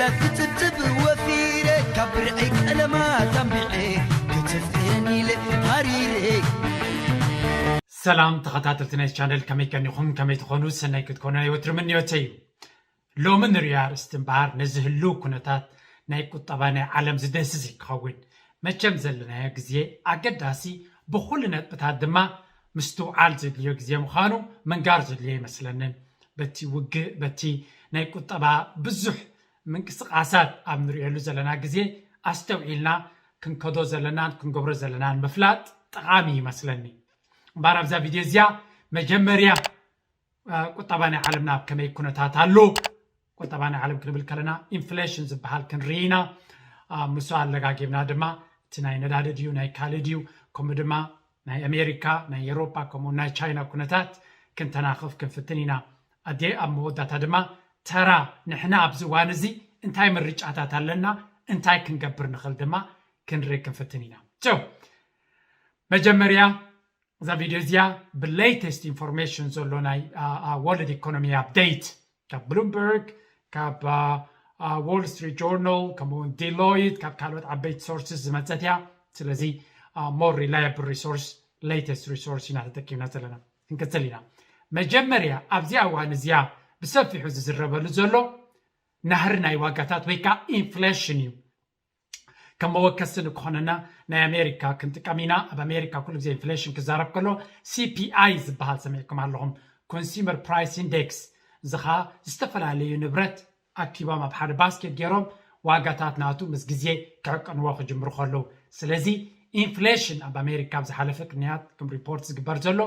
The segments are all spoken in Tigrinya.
ላክትብትብ ወፊረ ካብ ብርዐይ ቀለማት ኣንቢዐ ክትፍቅረኒ ኢለ ሃሪረ። ሰላም ተኸታተልቲ ናይ ቻነል፣ ከመይ ቀኒኹም? ከመይ ትኾኑ? ሰናይ ክትኮኑ ናይ ወትሪ ምንዮተይ እዩ። ሎሚ ንሪኦ ኣርእስቲ እምበኣር ነዚ ህልው ኩነታት ናይ ቁጠባ ናይ ዓለም ዝደስስ እዩ ክኸውን። መቸም ዘለናዮ ግዜ ኣገዳሲ፣ ብኹሉ ነጥብታት ድማ ምስትውዓል ዘድልዮ ግዜ ምዃኑ ምንጋር ዘድልዮ ይመስለንን። በቲ ውግእ፣ በቲ ናይ ቁጠባ ብዙሕ ምንቅስቃሳት ኣብ ንሪእየሉ ዘለና ግዜ ኣስተውዒልና ክንከዶ ዘለናን ክንገብሮ ዘለናን ምፍላጥ ጠቓሚ ይመስለኒ። እምበኣር ኣብዛ ቪድዮ እዚኣ መጀመርያ ቁጠባ ናይ ዓለምና ኣብ ከመይ ኩነታት ኣሎ? ቁጠባ ናይ ዓለም ክንብል ከለና ኢንፍሌሽን ዝበሃል ክንርኢ ኢና። ምስኡ ኣለጋጊብና ድማ እቲ ናይ ነዳዲ ድዩ ናይ ካልእ ድዩ፣ ከምኡ ድማ ናይ ኣሜሪካ፣ ናይ ኤሮፓ፣ ከምኡ ናይ ቻይና ኩነታት ክንተናኽፍ ክንፍትን ኢና። ኣዴ ኣብ መወዳእታ ድማ ተራ ንሕና ኣብዚ እዋን እዚ እንታይ ምርጫታት ኣለና፣ እንታይ ክንገብር ንኽእል ድማ ክንርኢ ክንፍትን ኢና። So መጀመርያ እዛ ቪድዮ እዚኣ ብሌተስት ኢንፎርሜሽን ዘሎ ናይ ወርልድ ኢኮኖሚ ኣፕዴት ካብ ብሉምበርግ፣ ካብ ዋል ስትሪት ጆርናል፣ ከምኡውን ዲሎይት፣ ካብ ካልኦት ዓበይቲ ሶርስስ ዝመፀት እያ። ስለዚ ሞር ሪላያብል ሪሶርስ፣ ሌተስት ሪሶርስ ኢና ተጠቂምና ዘለና። ክንቅፅል ኢና። መጀመርያ ኣብዚኣ እዋን እዚኣ ብሰፊሑ ዝዝረበሉ ዘሎ ናህሪ ናይ ዋጋታት ወይ ከዓ ኢንፍሌሽን እዩ። ከም መወከሲ ንክኾነና ናይ ኣሜሪካ ክንጥቀም ኢና። ኣብ ኣሜሪካ ኩሉ ግዜ ኢንፍሌሽን ክዛረብ ከሎ ሲፒኣይ ዝበሃል ሰሚዕኩም ኣለኹም፣ ኮንሱመር ፕራይስ ኢንዴክስ። እዚ ኸዓ ዝተፈላለዩ ንብረት ኣኪቦም ኣብ ሓደ ባስኬት ገይሮም ዋጋታት ናቱ ምስ ግዜ ክዕቀንዎ ክጅምሩ ከለዉ። ስለዚ ኢንፍሌሽን ኣብ ኣሜሪካ ኣብ ዝሓለፈ ቅንያት ከም ሪፖርት ዝግበር ዘሎ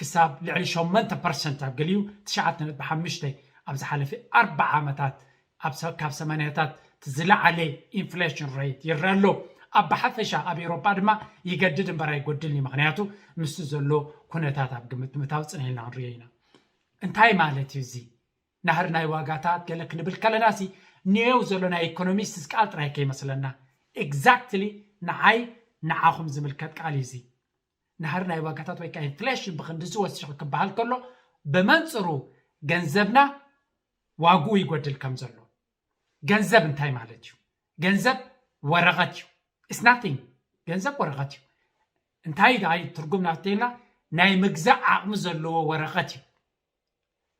ክሳብ ልዕሊ ሸሞንተ ፐርሰንት፣ ኣብ ገሊኡ ትሽዓተ ነጥቢ ሓሙሽተ፣ ኣብ ዝሓለፈ ኣርባዓ ዓመታት ኣብ ሰ- ካብ ሰማንያታት እቲ ዝለዓለ ኢንፍሌሽን ሬት ይረአ ኣሎ። ኣብ ብሓፈሻ ኣብ ኤውሮጳ ድማ ይገድድ እምበር ኣይጎድልን እዩ። ምኽንያቱ ምስቲ ዘሎ ኩነታት ኣብ ግምት ንምእታው ፅንሕ ኢልና ክንሪኦ ኢና። እንታይ ማለት እዩ እዚ ናህሪ ናይ ዋጋታት ገለ ክንብል ከለና ሲ ንየው ዘሎ ናይ ኢኮኖሚስት ቃል ጥራይ ከይመስለና። ኤግዛክትሊ ንዓይ ንዓኹም ዝምልከት ቃል እዩ እዚ። ናህሪ ናይ ዋጋታት ወይ ከዓ ኢንፍሌሽን ብክንዲ ዝወስኽ ክበሃል ከሎ ብመንፅሩ ገንዘብና ዋግኡ ይጎድል ከም ዘሎ። ገንዘብ እንታይ ማለት እዩ? ገንዘብ ወረቐት እዩ። It's nothing። ገንዘብ ወረቐት እዩ። እንታይ ደኣ እዩ ትርጉም ናተይና? ናይ ምግዛእ ዓቕሚ ዘለዎ ወረቐት እዩ።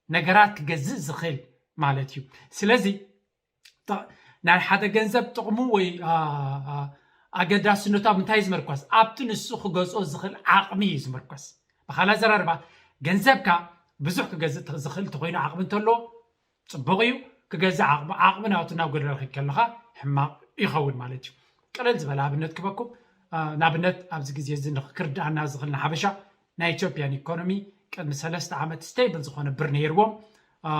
ነገራት ክገዝእ ዝኽእል ማለት እዩ። ስለዚ ጥ- ናይ ሓደ ገንዘብ ጥቕሙ ወይ አ- አ- ኣገዳስነቱ ኣብ ምንታይ ዝምርኮስ? ኣብቲ ንሱ ክገዝኦ ዝኽእል ዓቕሚ እዩ ዝምርኮስ። ብኻልእ ኣዘራርባ ገንዘብካ ብዙሕ ክገዝእ ተ- ዝኽእል እንተኾይኑ ዓቕሚ እንተሎ ፅቡቕ እዩ። ክገዝእ ዓቕሚ ዓቕሚ ናቱ ናብ ጎደሎ ከይድ ከለኻ ሕማቕ ይኸውን ማለት እዩ። ቅልል ዝበለ ኣብነት ክበኩም። አ፣ ንኣብነት ኣብዚ ግዜ እዚ ንክርድኣና ዝኽእል ንሓበሻ ናይ ኢትዮጵያን ኢኮኖሚ ቅድሚ ሰለስተ ዓመት ስቴብል ዝኾነ ብር ነይርዎም። አ፣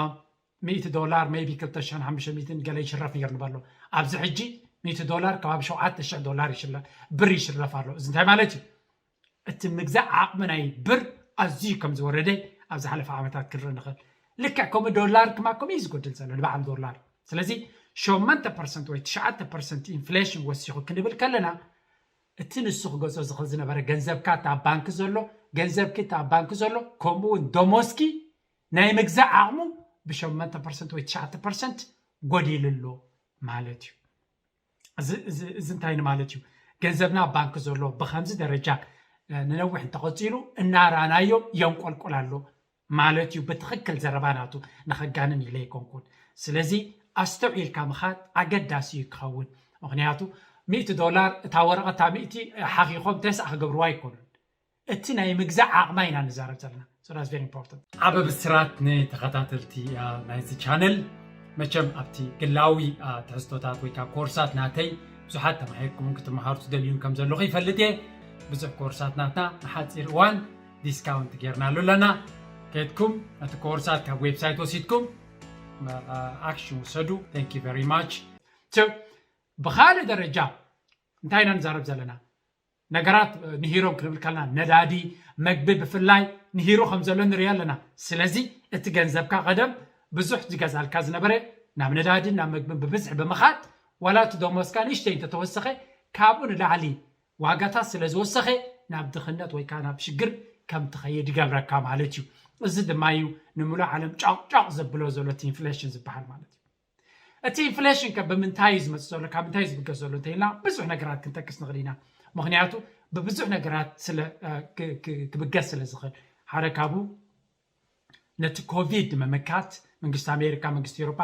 ሚእቲ ዶላር maybe ክልተ ሽሕን ሓሙሽተ ሚእትን ገለ ይሽረፍ ነይሩ ንበሎ። ኣብዚ ሕጂ ሚእቲ ዶላር ከባቢ ሸውዓተ ሽሕ ዶላር ይሽለ- ብር ይሽረፍ ኣሎ። እዚ እንታይ ማለት እዩ? እቲ ምግዛእ ዓቕሚ ናይ ብር ኣዝዩ ከም ዝወረደ ኣብ ዝሓለፈ ዓመታት ክንርኢ ንኽእል። ልክዕ ከምኡ ዶላር ክማ ከምኡ እዩ ዝጎድል ዘሎ ንበዓል ዶላር። ስለዚ ሸሞንተ ፐርሰንት ወይ ትሽዓተ ፐርሰንት ኢንፍሌሽን ወሲኹ ክንብል ከለና እቲ ንሱ ክገዝኦ ዝኽእል ዝነበረ ገንዘብካ እቲ ኣብ ባንክ ዘሎ፣ ገንዘብኪ እቲ ኣብ ባንክ ዘሎ፣ ከምኡ እውን ደሞዝኪ ናይ ምግዛእ ዓቕሙ ብሸሞንተ ፐርሰንት ወይ ትሽዓተ ፐርሰንት ጎዲሉ ኣሎ ማለት እዩ። እዚ እንታይ ንማለት እዩ? ገንዘብና ኣብ ባንክ ዘሎ ብከምዚ ደረጃ ንነዊሕ እንተቐፂሉ እናራናዮ የንቆልቁል ኣሎ ማለት እዩ። ብትኽክል ዘረባ ናቱ ንኸጋንን ኢለ ኣይኮንኩን። ስለዚ ኣስተውዒልካ ምኻድ ኣገዳሲ እዩ ክኸውን። ምኽንያቱ ሚእቲ ዶላር እታ ወረቐታ ሚእቲ ሓኺኾም ተስዓ ክገብርዋ ኣይኮኑን። እቲ ናይ ምግዛእ ዓቕማ ኢና ንዛረብ ዘለና። So that's very important። ዓቢ ብስራት ንተኸታተልቲ ናይዚ ቻነል። መቸም ኣብቲ ግላዊ ትሕዝቶታት ወይ ከዓ ኮርሳት ናተይ ብዙሓት ተማሂርኩምን ክትመሃሩ ትደልዩን ከም ዘለኹ ይፈልጥ እየ። ብዙሕ ኮርሳት ናትና ንሓፂር እዋን ዲስካውንት ጌርናሉ ኣለና። ከድኩም ነቲ ኮርሳት ካብ ዌብሳይት ወሲድኩም ኣክሽን ውሰዱ። Thank you very much። ብካልእ ደረጃ እንታይ ኢና ንዛረብ ዘለና? ነገራት ንሂሮም ክንብል ከለና ነዳዲ፣ መግቢ ብፍላይ ንሂሩ ከም ዘሎ ንርኢ ኣለና። ስለዚ እቲ ገንዘብካ ቀደም ብዙሕ ዝገዝኣልካ ዝነበረ ናብ ነዳድን ናብ መግብን ብብዝሒ ብምኻድ ዋላ እቲ ደሞዝካ ንእሽተይ እንተተወሰኸ ካብኡ ንላዕሊ ዋጋታት ስለ ዝወሰኸ ናብ ድኽነት ወይ ከዓ ናብ ሽግር ከም ትኸይድ ይገብረካ ማለት እዩ። እዚ ድማ እዩ ንምሉእ ዓለም ጫቕጫቕ ዘብሎ ዘሎ እቲ ኢንፍሌሽን ዝበሃል ማለት እዩ። እቲ ኢንፍሌሽን ከ ብምንታይ እዩ ዝመፅእ ዘሎ፣ ካብ ምንታይ እዩ ዝብገስ ዘሎ እንተኢልና ብዙሕ ነገራት ክንጠቅስ ንኽእል ኢና። ምክንያቱ ብብዙሕ ነገራት ስለ ክብገስ ስለ ዝኽእል፣ ሓደ ካብኡ ነቲ ኮቪድ ንምምካት መንግስቲ ኣሜሪካ፣ መንግስቲ ኤሮፓ፣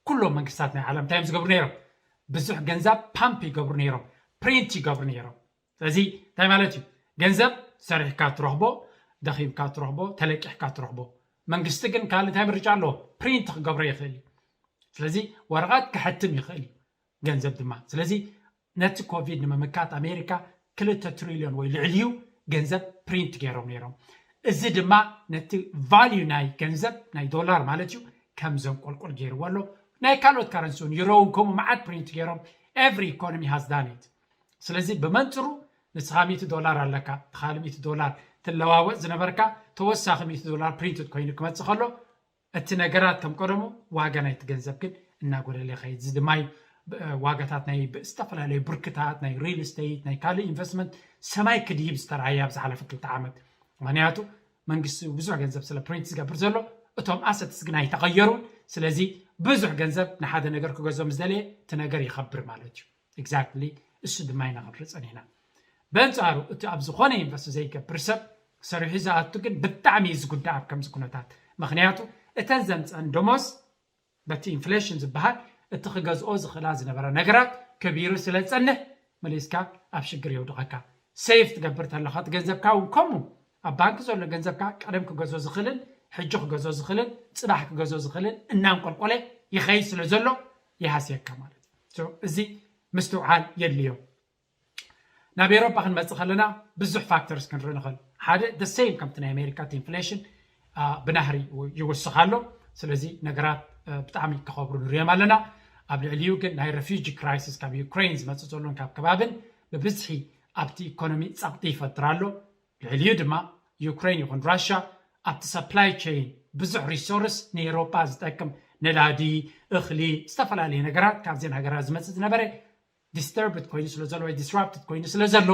ኩሎም መንግስታት ናይ ዓለም እንታይ እዮም ዝገብሩ ነይሮም? ብዙሕ ገንዘብ ፓምፕ ይገብሩ ነይሮም፣ ፕሪንት ይገብሩ ነይሮም። ስለዚ እንታይ ማለት እዩ? ገንዘብ ሰሪሕካ ትረኽቦ፣ ደኺምካ ትረኽቦ፣ ተለቂሕካ ትረኽቦ። መንግስቲ ግን ካልእ እንታይ ምርጫ ኣለዎ? ፕሪንት ክገብሮ ይኽእል እዩ። ስለዚ ወረቐት ክሕትም ይኽእል እዩ፣ ገንዘብ ድማ። ስለዚ ነቲ ኮቪድ ንምምካት ኣሜሪካ ክልተ ትሪልዮን ወይ ልዕሊኡ ገንዘብ ፕሪንት ገይሮም ነይሮም። እዚ ድማ ነቲ ቫልዩ ናይ ገንዘብ ናይ ዶላር ማለት እዩ ከም ዘንቆልቆል ገይርዎ ኣሎ። ናይ ካልኦት ካረንሲ እውን ዩሮ እውን ከምኡ መዓት ፕሪንት ገይሮም። Every economy has done it። ስለዚ ብመንፅሩ ንስኻ ሚእቲ ዶላር ኣለካ፣ ንኻልእ ሚእቲ ዶላር ትለዋወጥ ዝነበርካ ተወሳኺ ሚእቲ ዶላር ፕሪንትድ ኮይኑ ክመፅእ ከሎ እቲ ነገራት ከም ቀደሙ ዋጋ ናይቲ ገንዘብ ግን እናጎደለ ይኸይድ። እዚ ድማ እዩ ዋጋታት ናይ ዝተፈላለዩ ብርክታት ናይ ሪል ስቴት ናይ ካልእ ኢንቨስትመንት ሰማይ ክድይብ ዝተረኣየ ኣብ ዝሓለፈ ክልተ ዓመት። ምክንያቱ መንግስቲ ብዙሕ ገንዘብ ስለ ፕሪንት ዝገብር ዘሎ እቶም ኣሰትስ ግን ኣይተቐየሩን። ስለዚ ብዙሕ ገንዘብ ንሓደ ነገር ክገዝኦ ምስ ደለየ እቲ ነገር ይኸብር ማለት እዩ። ኤግዛክትሊ እሱ ድማ ኢና ክንርኢ ፀኒሕና። በንፃሩ እቲ ኣብ ዝኾነ ኢንቨስት ዘይገብር ሰብ ሰሪሑ ዝኣቱ ግን ብጣዕሚ እዩ ዝጉዳእ ኣብ ከምዚ ኩነታት። ምክንያቱ እተን ዘምፀን ደሞዝ በቲ ኢንፍሌሽን ዝበሃል እቲ ክገዝኦ ዝኽእላ ዝነበረ ነገራት ከቢሩ ስለ ዝፀንሕ መሊስካ ኣብ ሽግር የውድቐካ። ሴፍ ትገብር ተለኻ እቲ ገንዘብካ እውን ከምኡ ኣብ ባንክ ዘሎ ገንዘብካ ቀደም ክገዝኦ ዝኽእልን ሕጂ ክገዝኦ ዝኽእልን ፅባሕ ክገዝኦ ዝኽእልን እናንቆልቆለ ይኸይድ ስለ ዘሎ ይሃስየካ ማለት እዩ። እዚ ምስትውዓል የድልዮ። ናብ ኤሮፓ ክንመፅእ ከለና ብዙሕ ፋክተርስ ክንርኢ ንኽእል። ሓደ the same ከምቲ ናይ ኣሜሪካ እቲ ኢንፍሌሽን ብናህሪ ይወስኽ ኣሎ። ስለዚ ነገራት ብጣዕሚ ክኸብሩ ንሪኦም ኣለና። ኣብ ልዕሊኡ ግን ናይ ረፊጂ ክራይሲስ ካብ ዩክሬን ዝመፅእ ዘሎን ካብ ከባብን ብብዝሒ ኣብቲ ኢኮኖሚ ፀቕጢ ይፈጥር ኣሎ። ልዕሊኡ ድማ ዩክሬን ይኹን ራሻ ኣብቲ ሰፕላይ ቸይን ብዙሕ ሪሶርስ ንኤሮፓ ዝጠቅም ነዳዲ፣ እኽሊ፣ ዝተፈላለዩ ነገራት ካብዘን ሃገራት ዝመፅእ ዝነበረ ዲስተርብድ ኮይኑ ስለ ዘሎ ወይ ዲስራፕትድ ኮይኑ ስለ ዘሎ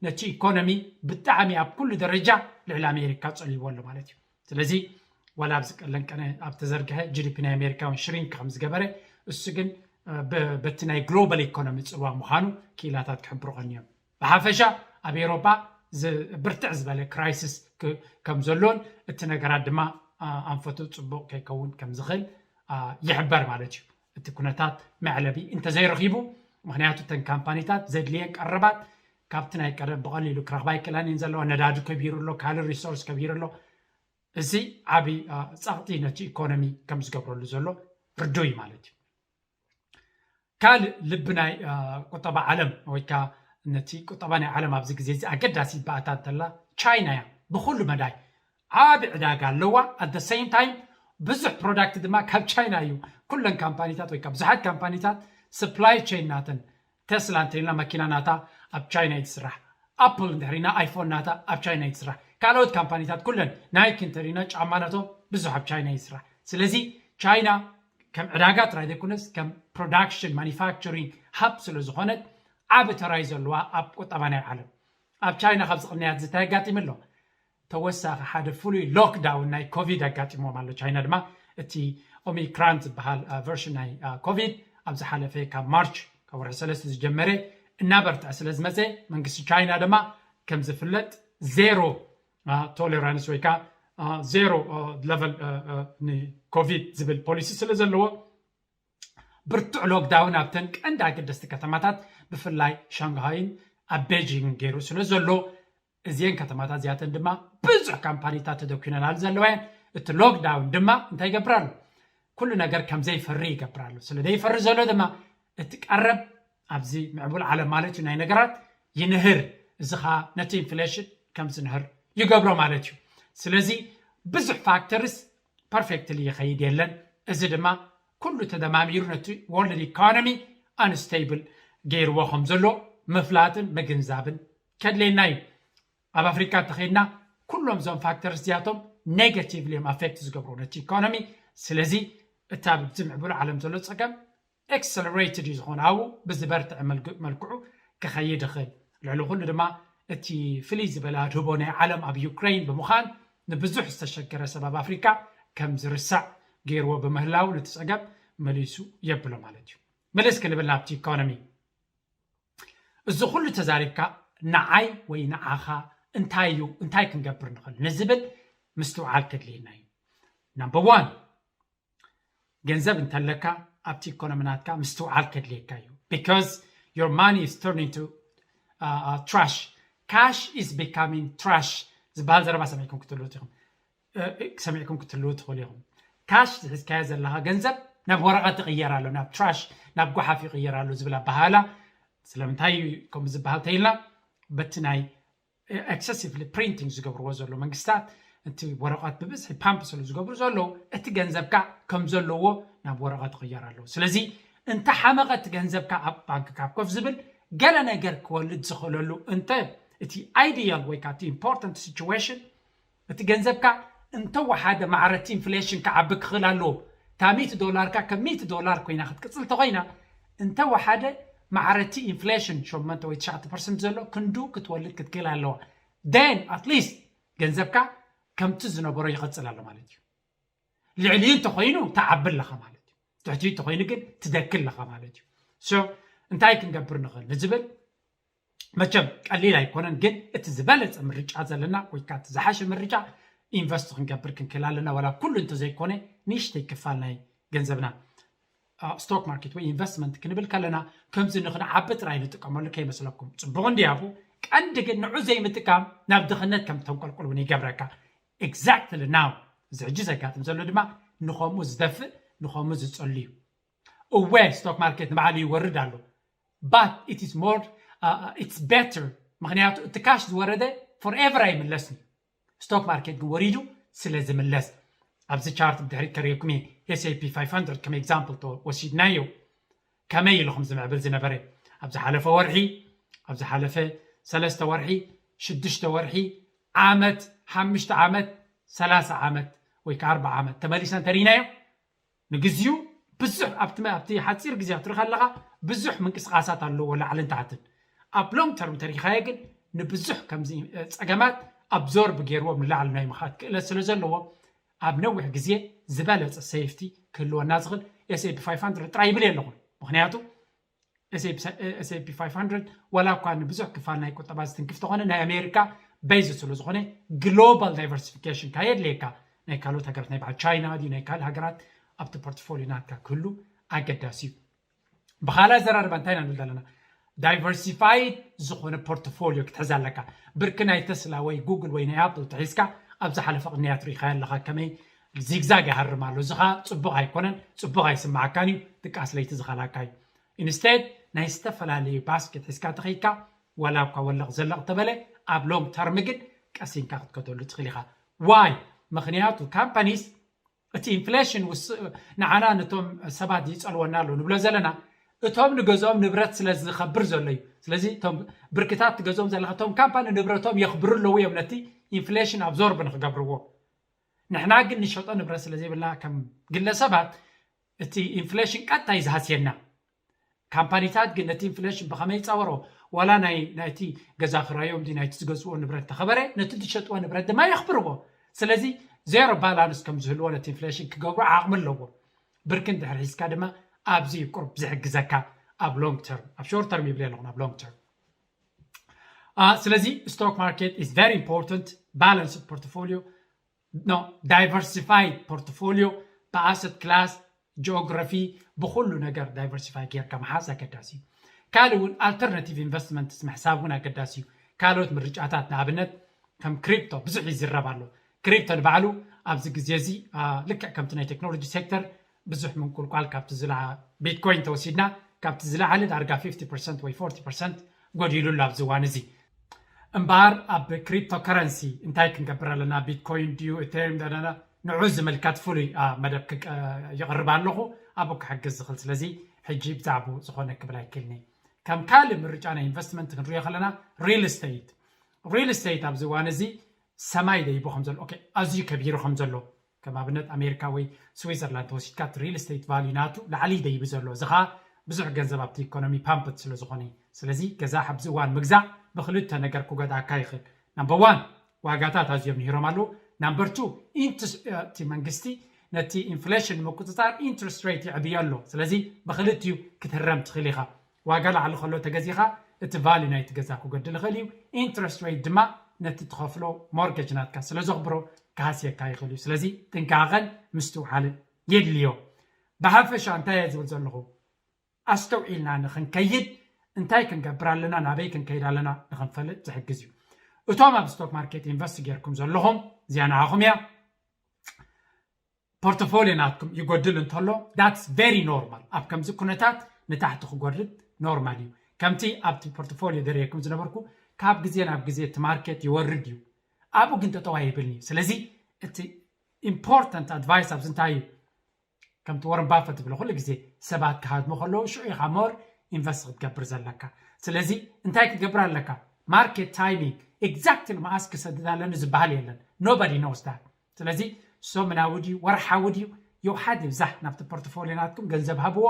ነቲ ኢኮኖሚ ብጣዕሚ ኣብ ኩሉ ደረጃ ልዕሊ ኣሜሪካ ፀልይዎ ኣሎ ማለት እዩ። ስለዚ ዋላ ኣብዚ ቀለንቀነ ኣብ ተዘርግሐ ጂዲፒ ናይ ኣሜሪካ እውን ሽሪንክ ከም ዝገበረ እሱ ግን በቲ ናይ ግሎባል ኢኮኖሚ ፅልዋ ምዃኑ ክኢላታት ክሕብሩ ቀንዮም። ብሓፈሻ ኣብ ኤሮፓ ብርትዕ ዝበለ ክራይሲስ ከም ዘሎን እቲ ነገራት ድማ ኣንፈቱ ፅቡቕ ከይከውን ከም ዝኽእል ይሕበር ማለት እዩ። እቲ ኩነታት መዕለቢ እንተዘይረኺቡ ምክንያቱ እተን ካምፓኒታት ዘድልየን ቀረባት ካብቲ ናይ ቀደም ብቐሊሉ ክረኽባ ይክእላን እየን ዘለዋ። ነዳዲ ከቢሩ ኣሎ፣ ካልእ ሪሶርስ ከቢሩ ኣሎ። እዚ ዓብዪ ፀቕጢ ነቲ ኢኮኖሚ ከም ዝገብረሉ ዘሎ ርዱይ ማለት እዩ። ካልእ ልቢ ናይ ቁጠባ ዓለም ወይ ከዓ ነቲ ቁጠባ ናይ ዓለም ኣብዚ ግዜ እዚ ኣገዳሲ ባእታ እንተላ ቻይና እያ። ብኩሉ መዳይ ዓቢ ዕዳጋ ኣለዋ። At the same time ብዙሕ ፕሮዳክት ድማ ካብ ቻይና እዩ። ኩለን ካምፓኒታት ወይ ከዓ ብዙሓት ካምፓኒታት ሰፕላይ ቸይን ናተን ቴስላ እንተኢልና መኪና ናታ ኣብ ቻይና እዩ ዝስራሕ። ኣፕል እንድሕሪና ኣይፎን ናታ ኣብ ቻይና እዩ ዝስራሕ። ካልኦት ካምፓኒታት ኩለን ናይክ እንተሪና ጫማ ናቶም ብዙሕ ኣብ ቻይና እዩ ዝስራሕ። ስለዚ ቻይና ከም ዕዳጋ ጥራይ ዘይኮነስ ከም ፕሮዳክሽን ማኒፋክቸሪንግ ሃብ ስለ ዝኾነት ዓቢ ተራይ ዘለዋ ኣብ ቁጠባ ናይ ዓለም። ኣብ ቻይና ካብ ዝቕንያት ዝታይ ኣጋጢሙ ኣሎ? ተወሳኺ ሓደ ፍሉይ ሎክዳውን ናይ ኮቪድ ኣጋጢምዎም ኣሎ። ቻይና ድማ እቲ ኦሚክራን ዝበሃል ቨርሽን ናይ ኮቪድ ኣብ ዝሓለፈ ካብ ማርች ካብ ወርሒ ሰለስተ ዝጀመረ እናበርትዐ ስለ ዝመፀ መንግስቲ ቻይና ድማ ከም ዝፍለጥ ዜሮ ቶሌራንስ ወይ ከዓ ዜሮ ለቨል ንኮቪድ ዝብል ፖሊሲ ስለ ዘለዎ ብርቱዕ ሎክዳውን ኣብተን ቀንዲ ኣገደስቲ ከተማታት ብፍላይ ሻንግሃይን ኣብ ቤጂንግ ገይሩ ስለ ዘሎ እዚአን ከተማታት እዚኣተን ድማ ብዙሕ ካምፓኒታት ተደኩነናል ዘለዋ እየን። እቲ ሎክዳውን ድማ እንታይ ይገብር ኣሎ? ኩሉ ነገር ከም ዘይፈሪ ይገብር ኣሎ። ስለ ዘይፈሪ ዘሎ ድማ እቲ ቀረብ ኣብዚ ምዕቡል ዓለም ማለት እዩ ናይ ነገራት ይንህር፣ እዚ ኸዓ ነቲ ኢንፍሌሽን ከም ዝንህር ይገብሮ ማለት እዩ። ስለዚ ብዙሕ ፋክተርስ ፐርፌክትሊ ይኸይድ የለን። እዚ ድማ ኩሉ ተደማሚሩ ነቲ ወርልድ ኢኮኖሚ ኣንስቴብል ገይርዎ ከም ዘሎ ምፍላጥን ምግንዛብን ከድልየና እዩ። ኣብ ኣፍሪካ እንተኸይድና ኩሎም እዞም ፋክተርስ እዚኣቶም ኔጋቲቭሊ እዮም ኣፌክት ዝገብሩ ነቲ ኢኮኖሚ። ስለዚ እቲ ኣብዚ ምዕቡል ዓለም ዘሎ ፀገም ኤክሰለሬትድ እዩ ዝኾነ ኣብኡ ብዝበርትዐ መልክዑ ክኸይድ ይኽእል። ልዕሊ ኩሉ ድማ እቲ ፍልይ ዝበለ ኣድህቦ ናይ ዓለም ኣብ ዩክሬን ብምዃን ንብዙሕ ዝተሸገረ ሰብ ኣብ ኣፍሪካ ከም ዝርሳዕ ገይርዎ ብምህላው ነቲ ፀገም መሊሱ የብሎ ማለት እዩ። መለስ ክንብል ናብቲ ኢኮኖሚ፣ እዚ ኩሉ ተዛሪብካ ንዓይ ወይ ንዓኻ እንታይ እዩ፣ እንታይ ክንገብር ንኽእል ንዝብል ምስትውዓል ከድልየና እዩ። ናምበር ዋን፣ ገንዘብ እንተለካ ኣብቲ ኢኮኖሚ ናትካ ምስትውዓል ከድልየካ እዩ። Because your money is turning to uh, uh, trash. Cash is becoming trash ዝበሃል ዘረባ ሰሚዕኩም ክትህልዉ ኢኹም። ሰሚዕኩም ክትህልዉ ትኽእሉ ኢኹም። ካሽ ዝሕዝካዮ ዘለኻ ገንዘብ ናብ ወረቐት ይቕየር ኣሎ፣ ናብ ትራሽ፣ ናብ ጓሓፍ ይቕየር ኣሎ ዝብል ኣበሃህላ ስለምንታይ እዩ ከምኡ ዝበሃል ተይልና፣ በቲ ናይ ኤክሰሲቭሊ ፕሪንቲንግ ዝገብርዎ ዘሎ መንግስታት፣ እቲ ወረቐት ብብዝሒ ፓምፕ ስለ ዝገብሩ ዘለዉ፣ እቲ ገንዘብካ ከም ዘለዎ ናብ ወረቐት ይቕየር ኣሎ። ስለዚ እንተ ሓመቐ እቲ ገንዘብካ ኣብ ባንክ ካብ ኮፍ ዝብል፣ ገለ ነገር ክወልድ ዝኽእለሉ እንተ እቲ ኣይዲያል ወይ ከዓ እቲ ኢምፖርታንት ሲቹዌሽን፣ እቲ ገንዘብካ እንተወሓደ ማዕረ እቲ ኢንፍሌሽን ክዓቢ ክኽእል ኣለዎ። እታ ሚእቲ ዶላርካ ከም ሚእቲ ዶላር ኮይና ክትቅፅል ተኾይና፣ እንተወሓደ ማዕረ እቲ ኢንፍሌሽን ሸሞንተ ወይ ትሽዓተ ፐርሰንት ዘሎ ክንዱ ክትወልድ ክትክእል ኣለዋ። Then at least ገንዘብካ ከምቲ ዝነበሮ ይቐፅል ኣሎ ማለት እዩ። ልዕሊኡ እንተኾይኑ ትዓቢ ኣለኻ ማለት እዩ። ትሕቲኡ እንተኾይኑ ግን ትደኪ ኣለኻ ማለት እዩ። So እንታይ ክንገብር ንኽእል ንዝብል መቸም ቀሊል ኣይኮነን፣ ግን እቲ ዝበለፀ ምርጫ ዘለና ወይ ከዓ እቲ ዝሓሸ ምርጫ ኢንቨስት ክንገብር ክንክእል ኣለና። ዋላ ኩሉ እንተዘይኮነ ንእሽተይ ክፋል ናይ ገንዘብና ስቶክ ማርኬት ወይ ኢንቨስትመንት ክንብል ከለና ከምዚ ንክንዓቢ ጥራይ ንጥቀመሉ ከይመስለኩም። ፅቡቕ እንዲያቡ ቀንዲ ግን ንዑ ዘይምጥቃም ናብ ድኽነት ከም ተንቆልቁል እውን ይገብረካ። Exactly now እዚ ሕጂ ዘጋጥም ዘሎ ድማ ንኸምኡ ዝደፍእ ንኸምኡ ዝፀሉ እዩ። እወ ስቶክ ማርኬት ንባዕሉ ይወርድ ኣሎ፣ but it is more uh, it's better። ምክንያቱ እቲ ካሽ ዝወረደ ፎርኤቨር ኣይምለስን። ስቶክ ማርኬት ግን ወሪዱ ስለ ዝምለስ ኣብዚ ቻርት ብድሕሪት ከርእየኩም እየ። S&P five hundred ከም ኤግዛምፕል ወሲድናዮ ከመይ ኢሉ ከም ዝምዕብል ዝነበረ ኣብ ዝሓለፈ ወርሒ፣ ኣብ ዝሓለፈ ሰለስተ ወርሒ፣ ሽዱሽተ ወርሒ፣ ዓመት፣ ሓሙሽተ ዓመት፣ ሰላሳ ዓመት ወይ ከዓ ኣርባዓ ዓመት ተመሊሰ እንተሪእናዮ ንግዚኡ ብዙሕ ኣብቲ ኣብቲ ሓፂር ግዜ ትርኢ ከለኻ ብዙሕ ምንቅስቃሳት ኣለዎ ላዕልን ታሕትን። ኣብ ሎንግ ተርም ተሪኻዮ ግን ንብዙሕ ከምዚ ፀገማት ኣብዞርብ ገይርዎም ንላዕሊ ናይ ምኻድ ክእለት ስለ ዘለዎ ኣብ ነዊሕ ግዜ ዝበለፀ ሴፍቲ ክህልወና ዝኽእል S&P five hundred ጥራይ ይብል የለኹን። ምክንያቱ S&P five hundred ዋላ እኳ ንብዙሕ ክፋል ናይ ቁጠባ ዝትንክፍ ተኾነ ናይ ኣሜሪካ ቤዝ ስለ ዝኾነ ግሎባል ዳይቨርሲፊኬሽን ካየድልየካ ናይ ካልኦት ሃገራት ናይ በዓል ቻይና ድዩ ናይ ካልእ ሃገራት ኣብቲ ፖርትፎሊዮ ናትካ ክህሉ ኣገዳሲ እዩ። ብኻልእ ኣዘራርባ እንታይ ኢና ንብል ዘለና? ዳይቨርሲፋይድ ዝኾነ ፖርትፎሊዮ ክትሕዝ ኣለካ። ብርኪ ናይ ተስላ ወይ ጉግል ወይ ናይ ኣፕል ተሒዝካ ኣብ ዝሓለፈ ቅንያት ርኢኻዮ ኣለኻ ከመይ ዚግዛግ ይሃርም ኣሎ። እዚ ኸዓ ፅቡቕ ኣይኮነን፣ ፅቡቕ ኣይስምዓካን እዩ፣ ድቃስ ለይቲ ዝኸላካ እዩ። ኢንስቴድ ናይ ዝተፈላለዩ ባስኬት ሒዝካ ተኸይድካ ዋላ እኳ ወለቕ ዘለቕ ተበለ ኣብ ሎንግ ተርም ግን ቀሲንካ ክትከተሉ ትኽእል ኢኻ። ዋይ? ምኽንያቱ ካምፓኒስ እቲ ኢንፍሌሽን ንዓና ነቶም ሰባት ይፀልወና ኣሎ ንብሎ ዘለና እቶም ንገዝኦም ንብረት ስለ ዝኸብር ዘሎ እዩ። ስለዚ እቶም ብርክታት ትገዝኦም ዘለካ እቶም ካምፓኒ ንብረቶም የኽብሩ ኣለዉ እዮም ነቲ ኢንፍሌሽን ኣብዞርብ ንክገብርዎ። ንሕና ግን ንሸጦ ንብረት ስለ ዘይብልና ከም ግለሰባት እቲ ኢንፍሌሽን ቀጥታ እዩ ዝሃስየና። ካምፓኒታት ግን ነቲ ኢንፍሌሽን ብኸመይ ይፃወሮ ዋላ ናይ ናይቲ ገዛ ክራዮም ድዩ ናይቲ ዝገዝእዎ ንብረት ተኸበረ ነቲ ዝሸጥዎ ንብረት ድማ የኽብርዎ። ስለዚ ዜሮ ባላንስ ከም ዝህልዎ ነቲ ኢንፍሌሽን ክገብሩ ዓቕሚ ኣለዎም። ብርኪ እንድሕር ሒዝካ ድማ ኣብዚ እዩ ቁርብ ዝሕግዘካ ኣብ ሎንግ ተርም፣ ኣብ ሾርት ተርም ይብል ኣለኹን ኣብ ሎንግ ተርም። ስለዚ stock market is very important, balanced portfolio no diversified portfolio ብኣሰት ክላስ ጂኦግራፊ ብኩሉ ነገር ዳይቨርሲፋይ ጌርካ ምሓዝ ኣገዳሲ እዩ። ካልእ እውን ኣልተርናቲቭ ኢንቨስትመንትስ ምሕሳብ እውን ኣገዳሲ እዩ። ካልኦት ምርጫታት ንኣብነት ከም ክሪፕቶ ብዙሕ ይዝረብ ኣሎ። ክሪፕቶ ንባዕሉ ኣብዚ ግዜ እዚ ልክዕ ከምቲ ናይ ቴክኖሎጂ ሴክተር ብዙሕ ምንቁልቋል ካብቲ ዝለዓ ቢትኮይን ተወሲድና ካብቲ ዝለዓለ ዳርጋ ፊፍቲ ፐርሰንት ወይ ፎርቲ ፐርሰንት ጎዲሉ ኣሎ ኣብዚ እዋን እዚ። እምበኣር ኣብ ክሪፕቶ ከረንሲ እንታይ ክንገብር ኣለና? ቢትኮይን ድዩ ኢቴሪየም ደለና? ንዑ ዝምልከት ፍሉይ መደብ ይቕርብ ኣለኹ። ኣብኡ ክሕግዝ ዝኽእል ስለዚ ሕጂ ብዛዕባኡ ዝኾነ ክብል ኣይክእልን እየ። ከም ካልእ ምርጫ ናይ ኢንቨስትመንት ክንሪኦ ከለና ሪል ስቴት ሪል ስቴት ኣብዚ እዋን እዚ ሰማይ ደይቡ ከም ዘሎ ኣዝዩ ከቢሩ ከም ዘሎ ከም ኣብነት ኣሜሪካ ወይ ስዊዘርላንድ ተወሲድካ እቲ ሪል ስቴት ቫልዩ ናቱ ላዕሊ ደይቡ ዘሎ እዚ ከዓ ብዙሕ ገንዘብ ኣብቲ ኢኮኖሚ ፓምፕት ስለ ዝኾነ እዩ። ስለዚ ገዛ ኣብዚ እዋን ምግዛእ ብክልተ ነገር ክጎድኣካ ይኽእል። ናምበር ዋን ዋጋታት ኣዝዮም ንሂሮም ኣለዉ። ናምበር ቱ እቲ መንግስቲ ነቲ ኢንፍሌሽን ንምቁፅፃር ኢንትረስት ሬት ይዕብዮ ኣሎ። ስለዚ ብክልቲኡ ክትህረም ትኽእል ኢኻ። ዋጋ ላዕሊ ከሎ ተገዚኻ እቲ ቫልዩ ናይቲ ገዛ ክጎድል ይኽእል እዩ። ኢንትረስት ሬት ድማ ነቲ ትኸፍሎ ሞርገጅ ናትካ ስለ ዘኽብሮ ክሃስየካ ይኽእል እዩ። ስለዚ ጥንቃቐን ምስትውዓልን የድልዮ። ብሓፈሻ እንታይ እየ ዝብል ዘለኹ? ኣስተውዒልና ንኽንከይድ እንታይ ክንገብር ኣለና፣ ናበይ ክንከይድ ኣለና ንኽንፈልጥ ዝሕግዝ እዩ። እቶም ኣብ ስቶክ ማርኬት ኢንቨስት ጌርኩም ዘለኹም እዚኣ ንዓኹም እያ። ፖርትፎሊዮ ናትኩም ይጎድል እንተሎ that's very normal። ኣብ ከምዚ ኩነታት ንታሕቲ ክጎርድ ኖርማል እዩ። ከምቲ ኣብቲ ፖርትፎሊዮ ደርየኩም ዝነበርኩ ካብ ግዜ ናብ ግዜ እቲ ማርኬት ይወርድ እዩ። ኣብኡ ግን ጠጠው ኣይብልን እዩ። ስለዚ እቲ ኢምፖርታንት ኣድቫይስ ኣብዚ እንታይ እዩ? ከምቲ ወረን ባፈት ዝብሎ ኩሉ ግዜ ሰባት ክሃድሙ ከለዉ ሽዑ ኢኻ ሞር ኢንቨስት ክትገብር ዘለካ። ስለዚ እንታይ ክትገብር ኣለካ? ማርኬት ታይሚንግ ኤግዛክትሊ መኣስ ክሰድድ ኣለኒ ዝበሃል የለን። Nobody knows that። ስለዚ ሰሙናዊ ድዩ ወርሓዊ ድዩ የውሓድ ይብዛሕ ናብቲ ፖርትፎሊዮ ናትኩም ገንዘብ ሃብዎ፣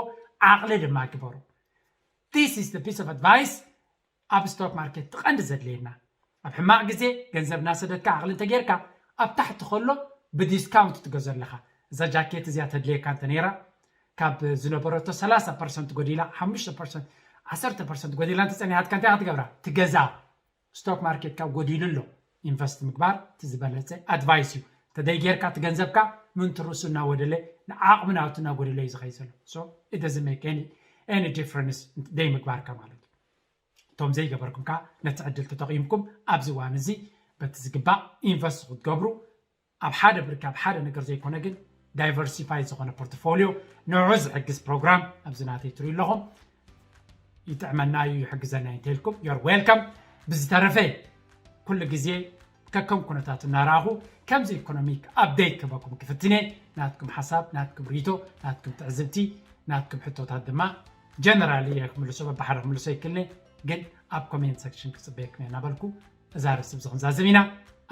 ዓቕሊ ድማ ግበሩ። This is the piece of advice ኣብ ስቶክ ማርኬት ትቐንዲ ዘድልየና። ኣብ ሕማቕ ግዜ ገንዘብ እናሰደድካ ዓቕሊ እንተጌርካ ኣብ ታሕቲ ከሎ ብዲስካውንት ትገዞ ኣለኻ። እዛ ጃኬት እዚኣ ተድልየካ እንተ ነይራ ካብ ዝነበረቶ ሰላሳ ፐርሰንት ጎዲላ ሓሙሽተ ፐርሰንት ዓሰርተ ፐርሰንት ጎዲላ እንተጸኒሓትካ እንታይ ክትገብራ? ትገዛ። ስቶክ ማርኬት ካብ ጎዲሉ ኣሎ ኢንቨስት ምግባር እቲ ዝበለጸ ኣድቫይስ እዩ። ተደይ ጌርካ እቲ ገንዘብካ ምን ትርሱ እናወደለ ንዓቕሚ ናቱ እናጎደለ እዩ ዝኸይ ዘሎ። So it doesn't make any any difference ደይ ምግባርካ ማለት እዩ። እቶም ዘይገበርኩም ከዓ ነቲ ዕድል ተጠቒምኩም ኣብዚ እዋን እዚ በቲ ዝግባእ ኢንቨስት ክትገብሩ ኣብ ሓደ ብርኪ ኣብ ሓደ ነገር ዘይኮነ ግን ዳይቨርሲፋይ ዝኾነ ፖርትፎሊዮ ንዑ ዝሕግዝ ፕሮግራም ኣብዚ ናተይ ትሪኡ ኣለኹም። ይጥዕመና እዩ ይሕግዘና እዩ እንተልኩም you're welcome። ብዝተረፈ ኩሉ ግዜ ከከም ኩነታት እናረኣኹ ከምዚ ኢኮኖሚክ ኣፕዴት ክበኩም ክፍትነ ናትኩም ሓሳብ ናትኩም ሪቶ ናትኩም ትዕዝብቲ ናትኩም ሕቶታት ድማ ጀነራሊ እየ ክምልሶ በባሓደ ክምልሶ ይክልነ ግን ኣብ ኮሜንት ሴክሽን ክፅበየኩም እየ እናበልኩ እዛ ርሲ ብዚ ክንዛዝም ኢና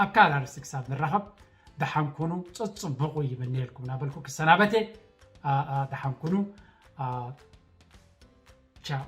ኣብ ካልእ ርሲ ክሳብ ንራኸብ ደሓን ኩኑ ፅፅቡቑ ይምነየልኩም እናበልኩ ክሰናበተ ደሓን ኩኑ ቻው